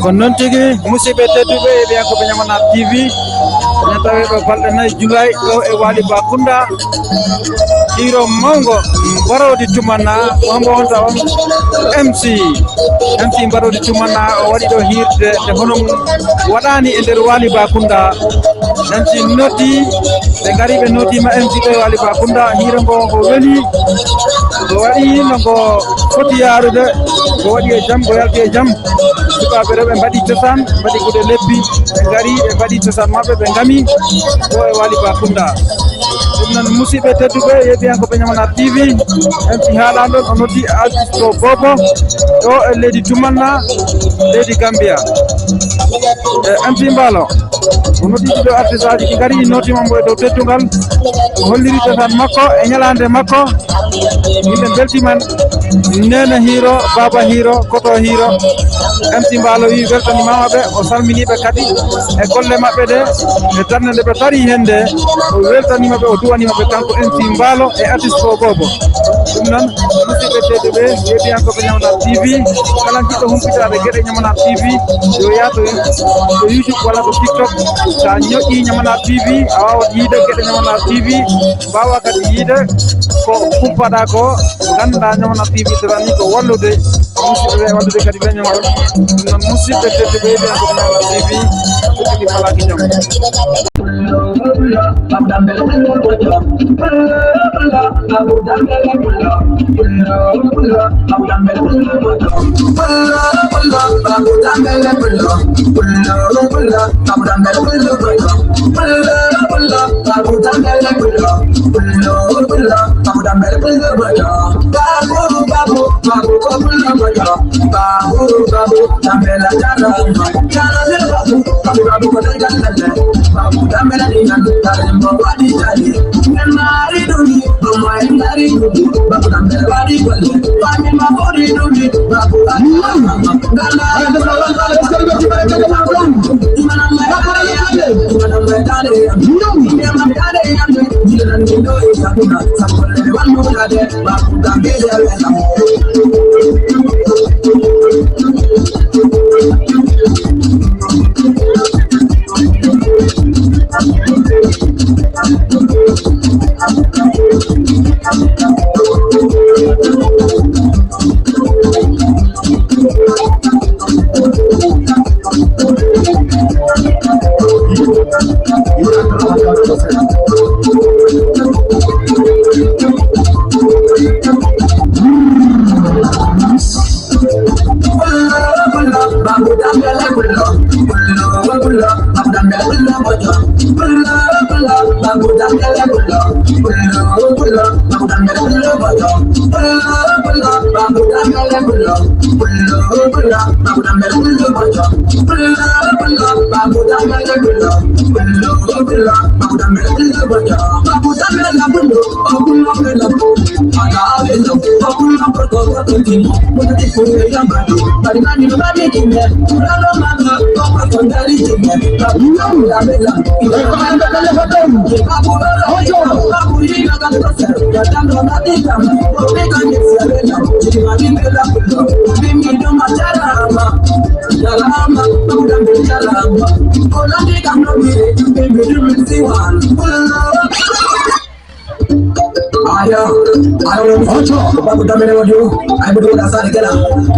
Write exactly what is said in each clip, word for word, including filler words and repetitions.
Ko noon tigi, musidɓe tedduɓe e ɓiyankooɓe Ñamanaat T V, ene tawee ɗo balɗe nayi juulay ɗo e Waali Bakunda. Hiiro mawngo, Mbaroodi Tumanna, ko hombo wonta on? M C. M C Mbaroodi Tumanna, o waɗi ɗo hiirde nde hono mum waɗaani e nder Waali Bakunda. M C noddi, ɓe ngari, ɓe noddiima M C ɗo e Waali Bakunda. Hiiro ngo, ngo weli, ngo waɗi no ngo foti yaarude, ngo waɗi e jam, ngo yalti e jam. Sukaaɓe rewɓe mbaɗi cosaan, mbaɗi gude leppi, ɓe ngari, ɓe mbaɗi cosaan maɓɓe, ɓe ngami ɗo e Waali Bakunda. Ɗum noon, musidɓe tedduɓe, yeeɓiyankooɓe Ñamanaat T V, M C Haalaanɗo o noddi artiste o Bobo ɗo e leydi Tumanna, leydi Gambia. E M C Mbaalo, o noddi ɗiɗo artiste aji ɗi ngari, noddiima mbo e dow teddungal, o holliri cosaan makko e ñalaande makko. Yimɓe mbeltiima, Neene Hiiro, Baaba Hiiro, Koto Hiiro. M C Mbaalo wi weltaniima ɓe, o salminii ɓe kadi e golle maɓɓe ɗe, e darnde nde ɓe tarii heen nde, o weltaniima ɓe, o duwaniima ɓe kanko M C Mbaalo e artiste o Bobo. Ɗum noon, musidɓe tedduɓe, yeeɓiyankooɓe Ñamanaat T V, kala jiɗɗo humpitaade geɗe Ñamanaat T V, yo yahtu to YouTube walla to TikTok. Sa ñoƴƴii Ñamanaat T V, a waawat yiide geɗe Ñamanaat T V, mbaawa kadi yiide ko kumpaɗaa ko, ngannduɗaa Ñamanaat T V daranii ko wallude musidɓe ɓe, wallude kadi leñol. Ɗum noon, musidɓe tedduɓe, ɓe ko Ñamanaat T V, fuɗɗi falaaki jam. Aya, aya, oto. Babu damene wadi o. Ay, budu da sadi kala.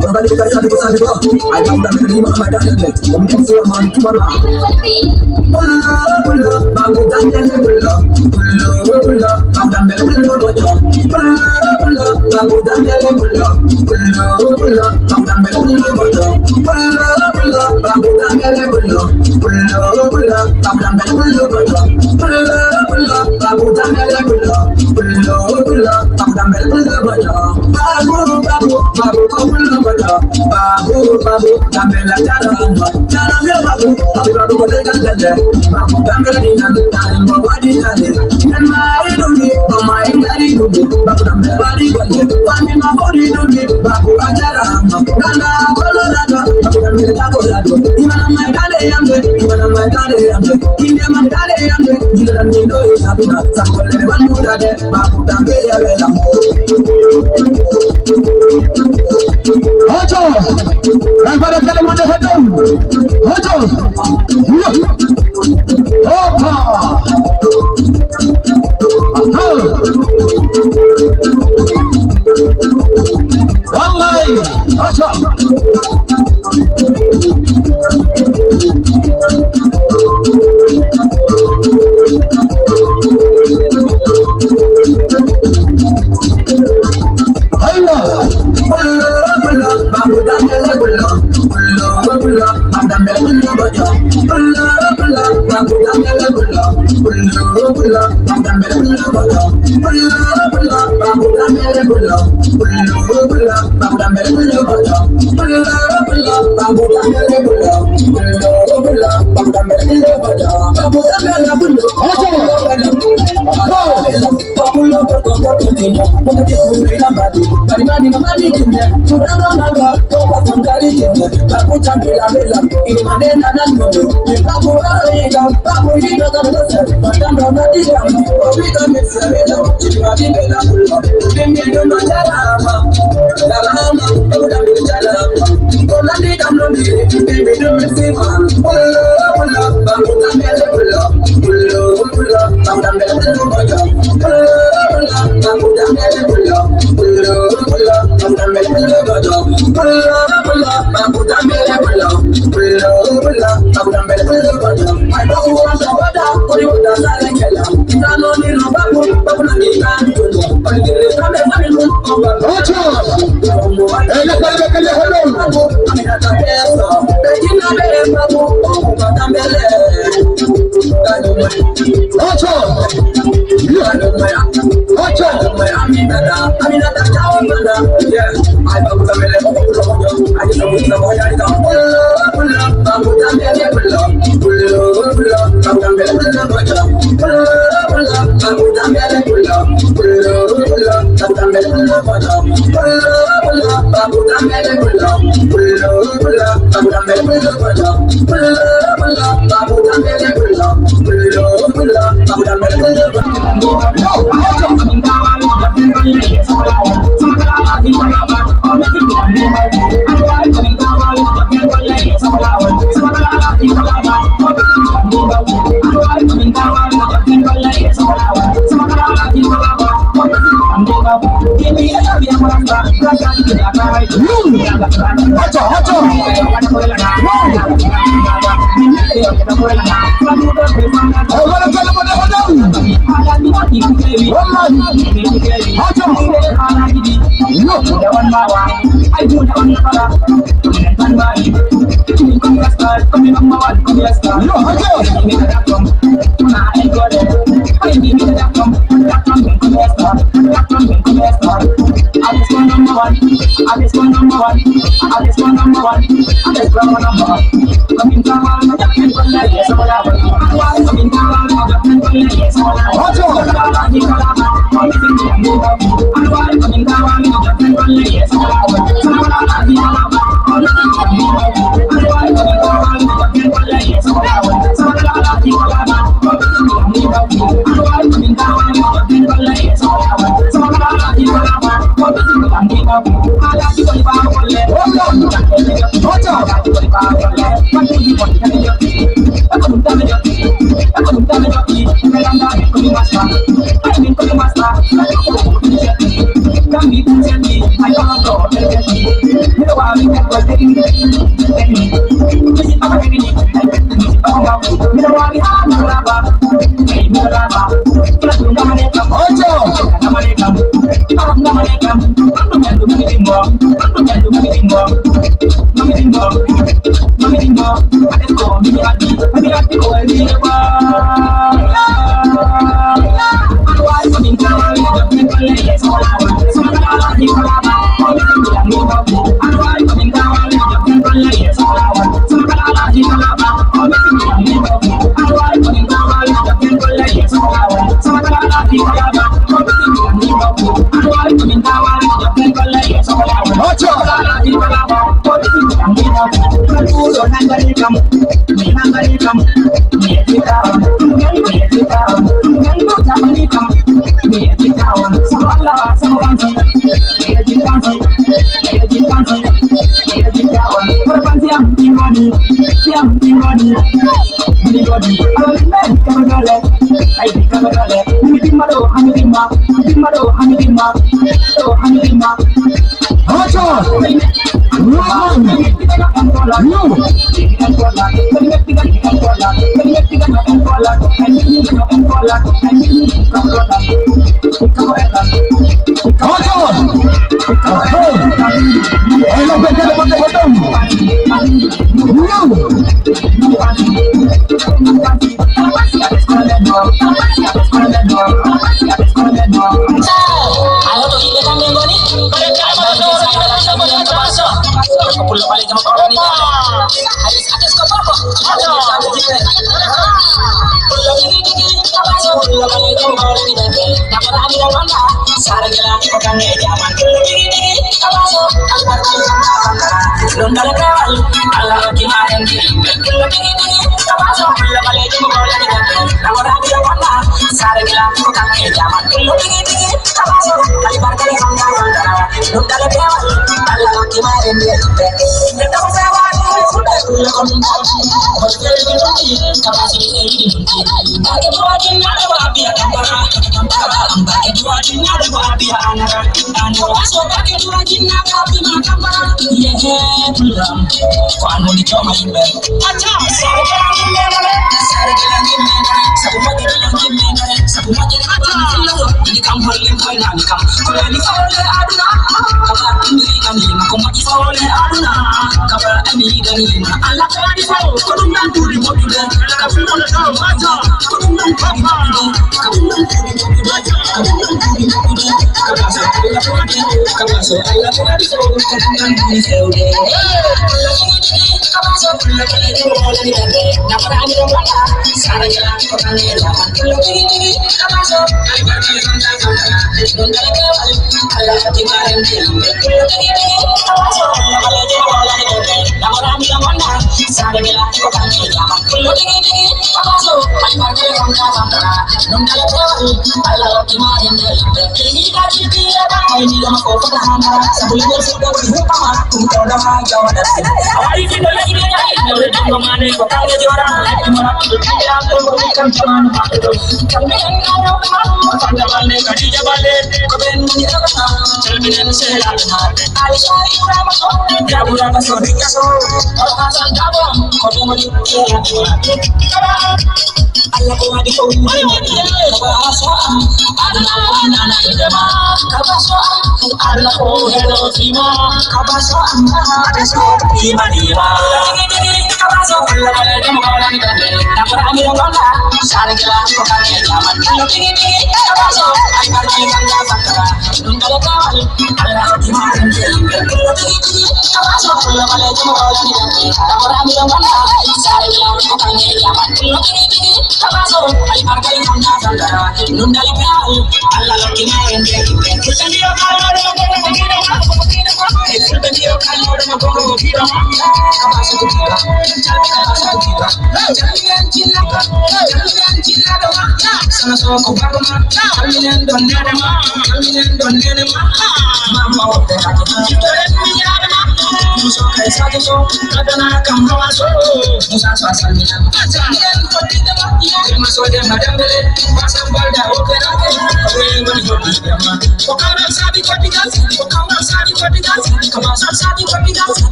Ko bali ka sadi ko sadi ko. Ay, babu damene ni ma ma da ne. Ko mi so ma ni tumara. Bulla, bulla, babu damene bulla. Bulla, bulla, babu damene bulla bulla. Bulla, bulla, babu damene bulla. Bulla, bulla, babu damene bulla bulla. Bulla, bulla, babu damene bulla. Bulla, bulla, babu damene bulla bulla. Bulla, bulla, babu damene bulla. Bulla, bulla, babu damene bulla bulla. Babu, babu, babu, babu, babu, babu, babu, Gambela jara, jara, babu, babu, babu, babu, babu, Gambela ni na, babu, babu, babu, babu, Gambela ni na, babu, babu, babu, babu, Ay, para que le mande ese don. Ocho. Opa. Ajá. Wallahi. Ocho. Ocho. Eh, le pare que le hello. Ocho. Ocho. Ocho, ocho. Wallahi. Ocho. Yo. Yo, ocho.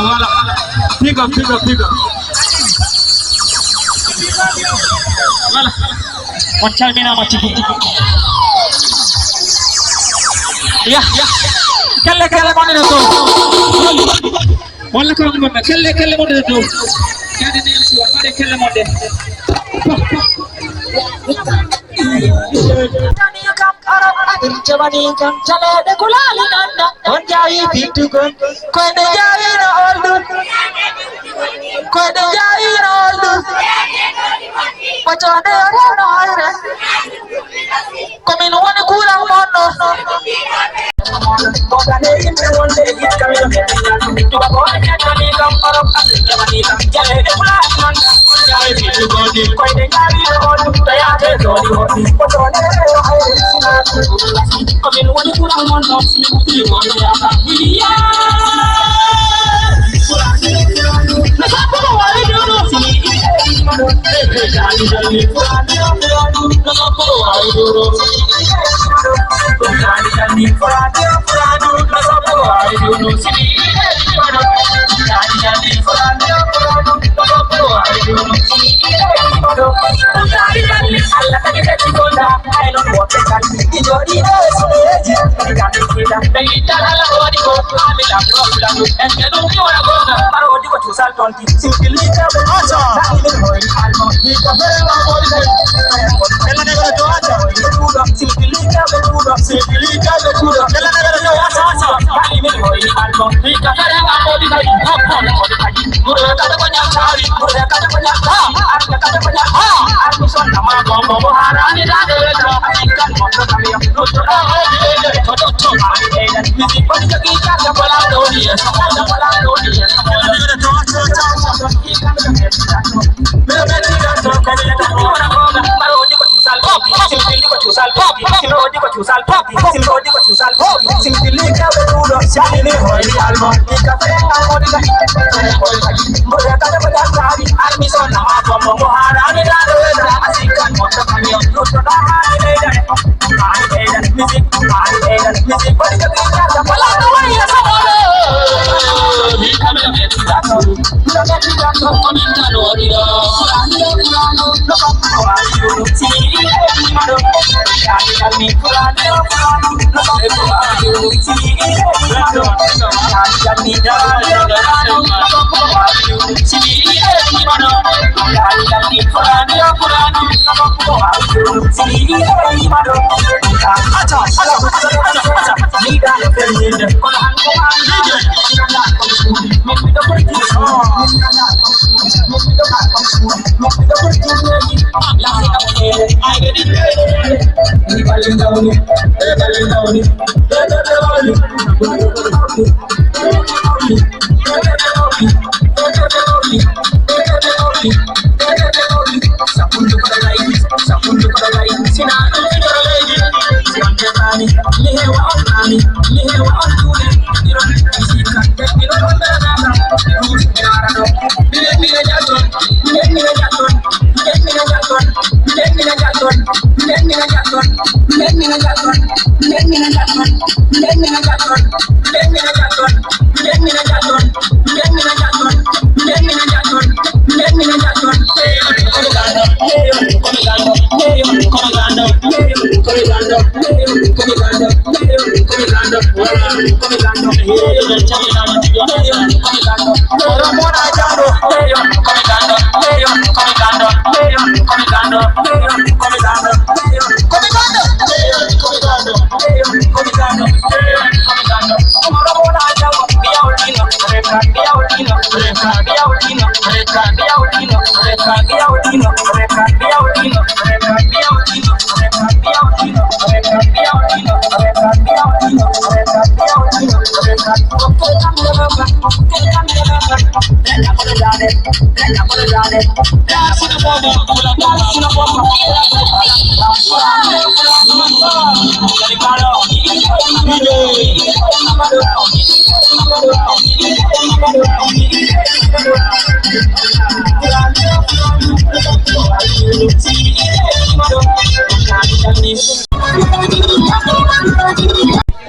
Voilà. Big up, big up, big up. Voilà. On calminaama tigi. Ya, ya. Kelle, kelle mon ene dow. Walla ko on gonɗa. Kelle, kelle mon ene dow. Kadi ne si wa, mbaɗe kelle mon ɗe. Jawani kam jaleeɗe gulaali nanna. On jaawi biddugol. Koyɗe jaawino olɗun. Koyɗe jaawino olɗun. Ɓocoonde rewno hoyre. Ko min woni kuural mon ɗo. Koyɗe jaawino olɗun. Ɓocoonde rewno hoyre. Ko min woni kuural mon ɗo.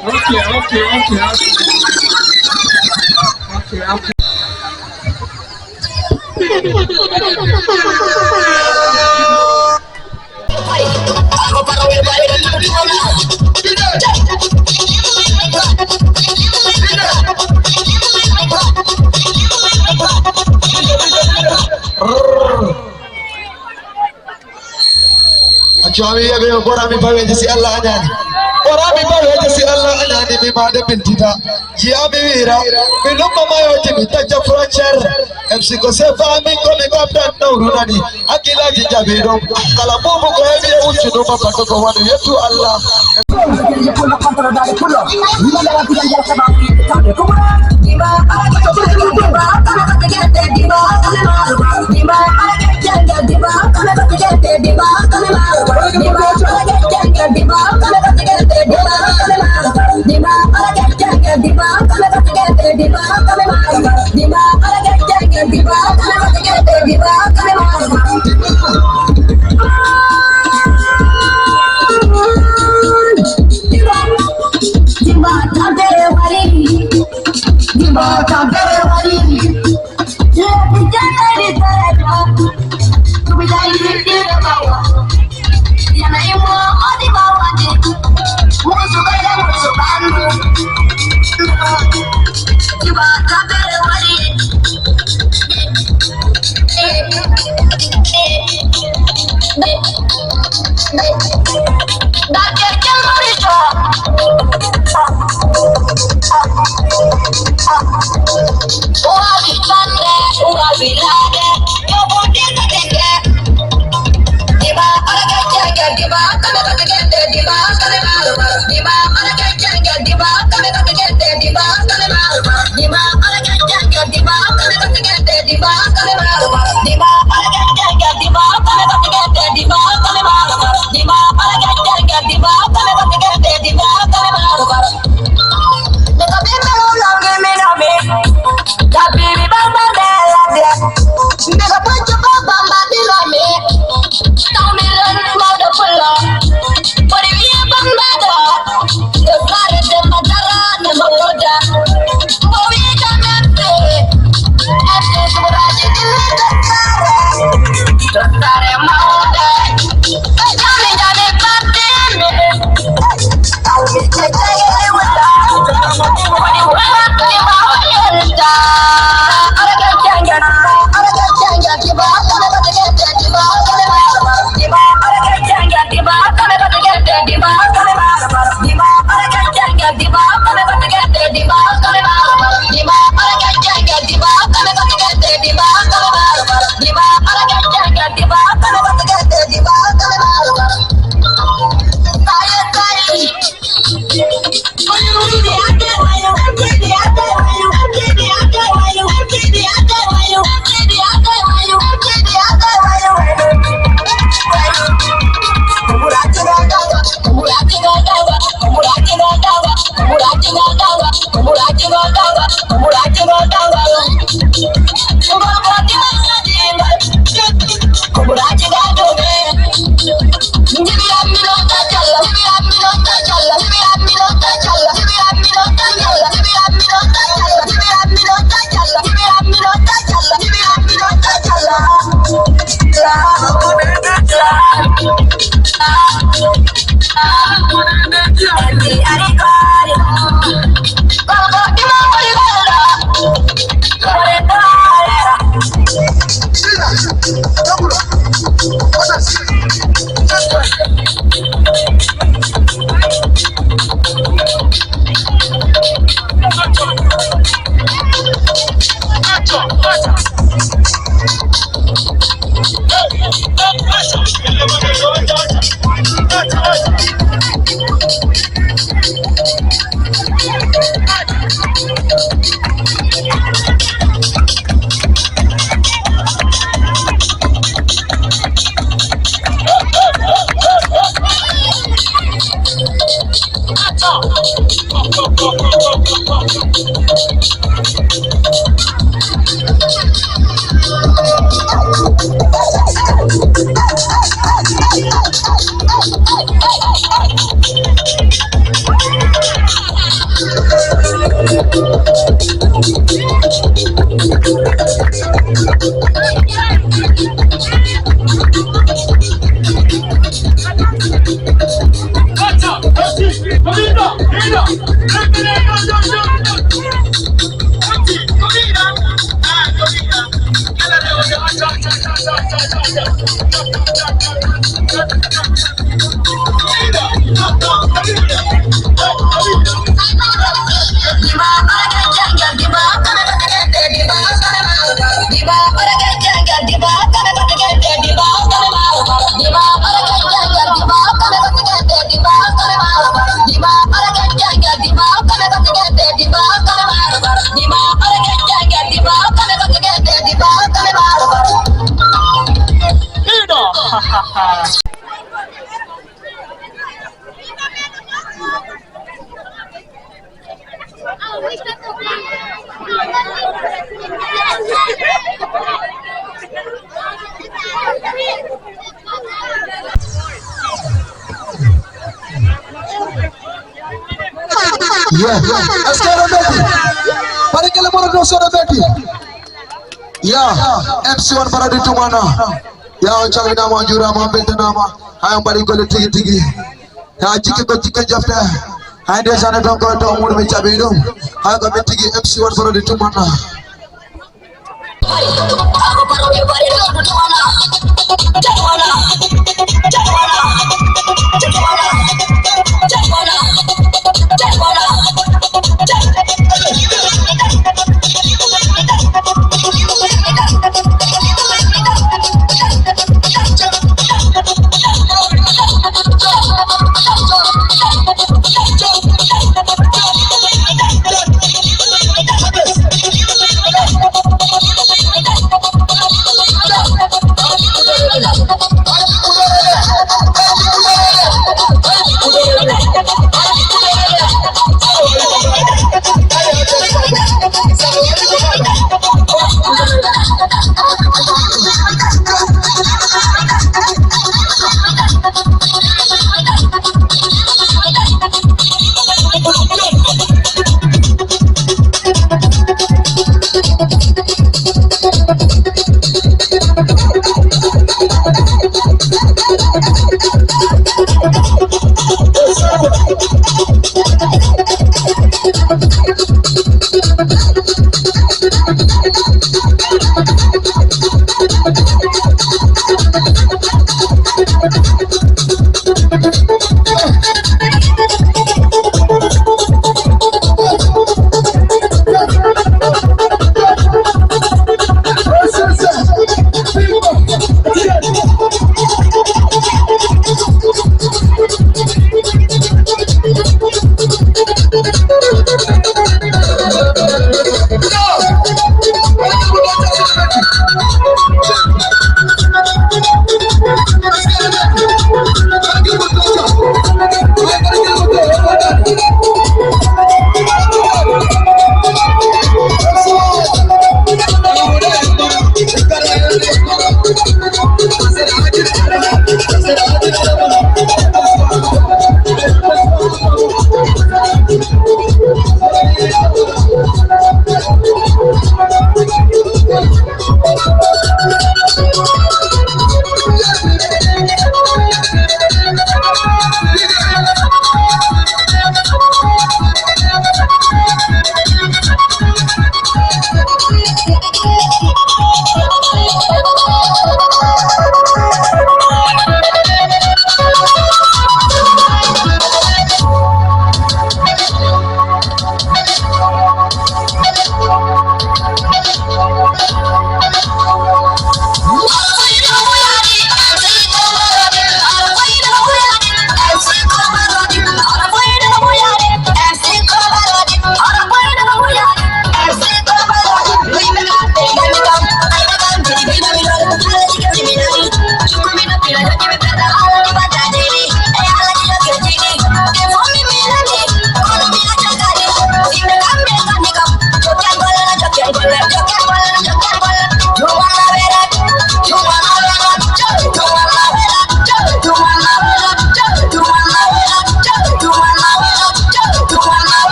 Okay, okay, okay, okay. Okay, okay. Accu, ami wiya ɓe o ɓora mi baweeje si Allah añaani. Ɓora mi baweeje si Allah añaani, mi ma ɗe pintita. Jiya mi wiira, mi lumma mayooji mi tacca frontière. M C ko sefa min ko mi gomɗan nowru nani. Hakkilaaji jaɓi ɗum. Kala buubu ko heɓi e uccu ɗum, bato ko woni yettu Allah. Yeah. Est-ce que oɗon ɓetti? Paɗe kala mono ɗo soɗo ɓetti. Ya, M C One Paradis Tumana. Ya, on calminaama, on njuuraama, on mbeltanaama. Hay on mbaɗi golle tigi tigi. Ya, jikke ko jikke jofte. Hay ndeysaan, ɗon ko to muɗum mi jaɓi ɗum. Hay ko min tigi M C One Paradis Tumana.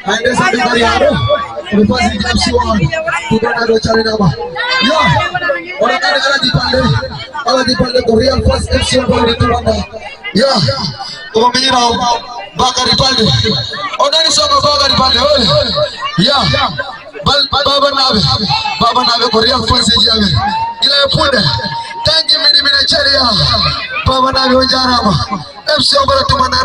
Ay, ndeysaan, ɓe ngari haa ɗo. Ɓe fasi jam si wawan. Ko ɓe ɗo calinaama. Yo. Oɗo kadi aladi palle. Aladi palle ko Real Fans F C on bawɗi tuwanda. Yo. Ko miñirawo Bakary Balde. O nani sogo Bakary Balde. Ole. Yo. Bal, baba naɓe. Baba naɓe ko Real Fans ji amen. Ila e puɗe. Tanki mini mina cariya. Baba naɓe on jarama. F C on bara tumana.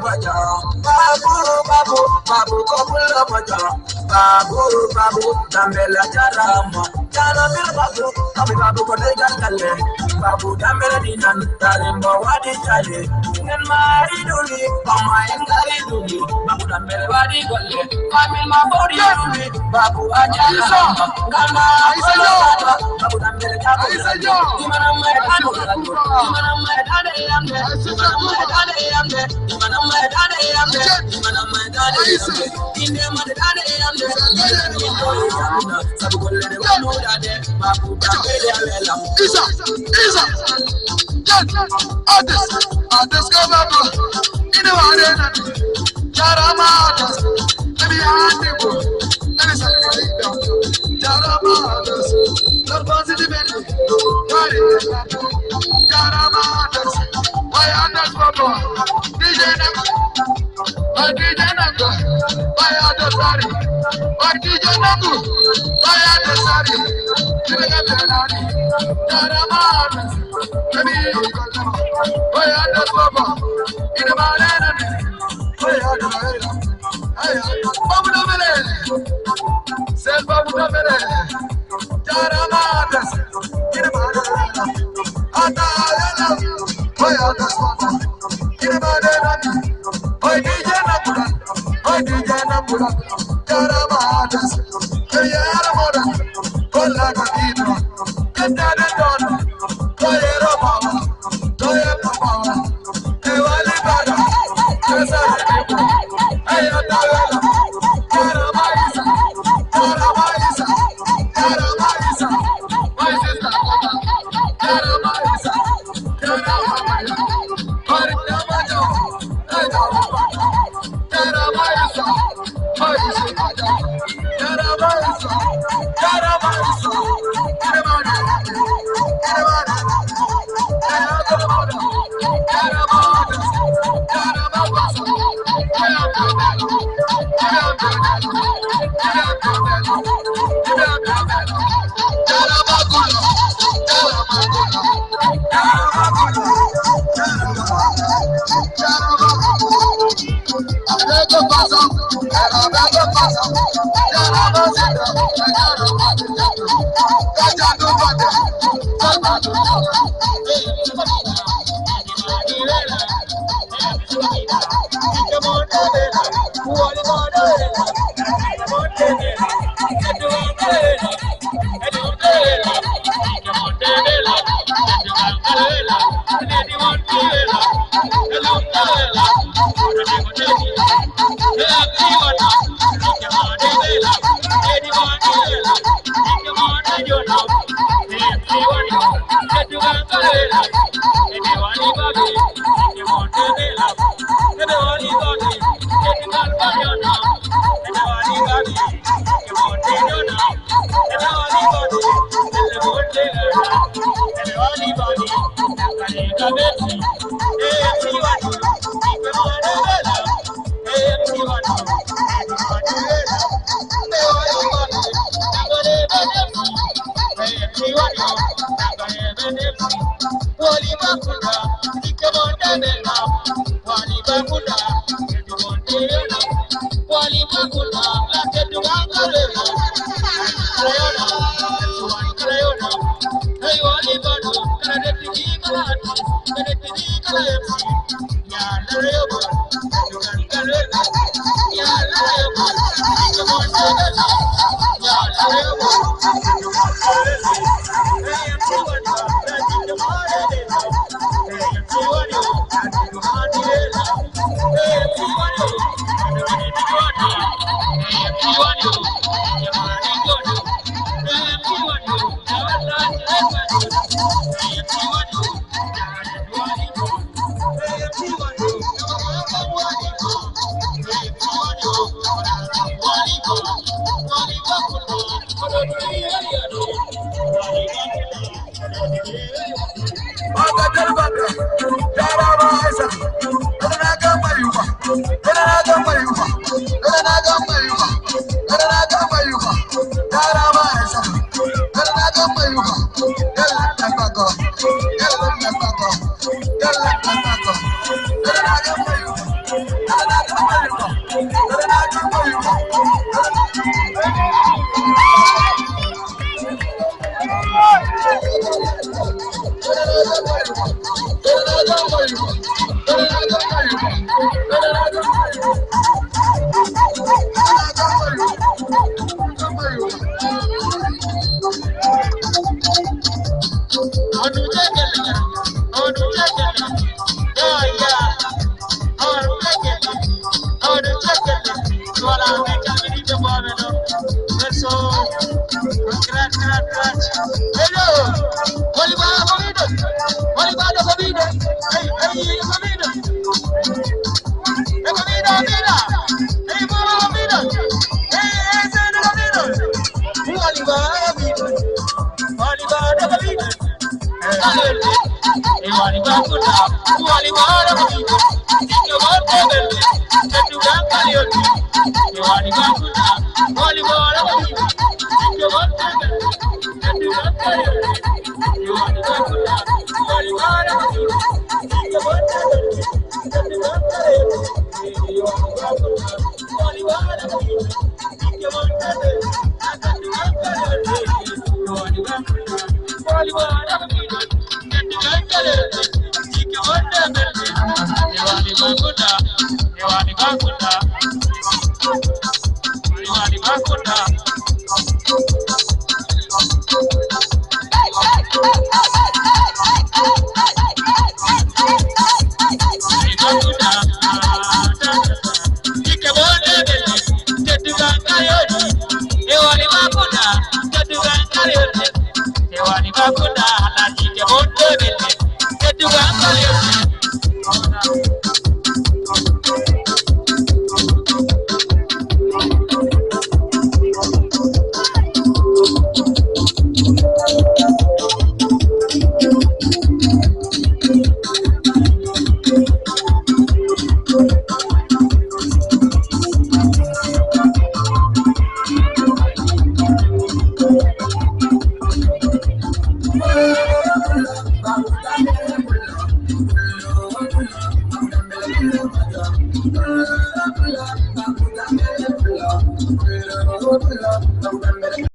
Babu, babu, babu, ko pulo bajo. Babu, babu, tambela jarama. Jara mil babu, babu, babu, ko dai gargalle. Babu tambela dinan, tarimba wadi jale. Ngan mari duli, mama en gari duli. Babu tambela wadi golle. Famil ma bodi duli. Babu aja. Isa. Gama. Isa, yo. Babu tambela jabu. Isa, yo. Imana mai tanu. Imana mai tanu yambe. Isa, yo. Imana mai tanu yambe. Imana mai tanu yambe. Isa. Imana mai tanu yambe. Isa. Isa, Isa, Ken, Addis, Addis Ababa, ina wane nan, Jarama Addis, let me hand it go, let me say it, Jarama Addis, Lord Boss in the belly, Jarama Addis, Anders Baba, D J Nangu, by D J Nangu, by Anders Sari, by D J Nangu, by Anders Sari. Tarama, baby, by Anders Baba, in the morning, by Anders. Babu Dabele. Sel Babu Dabele. Jara Madas. Ina Madas. Ata Yala. Hoy Atas Madas. Ina Madas. Hoy D J Nabuda. Hoy D J Nabuda. Jara Madas. Hoy Yara Madas. Hola Kadina. Kanda de Don. Hoy Ero Mama. Hoy Ero Mama.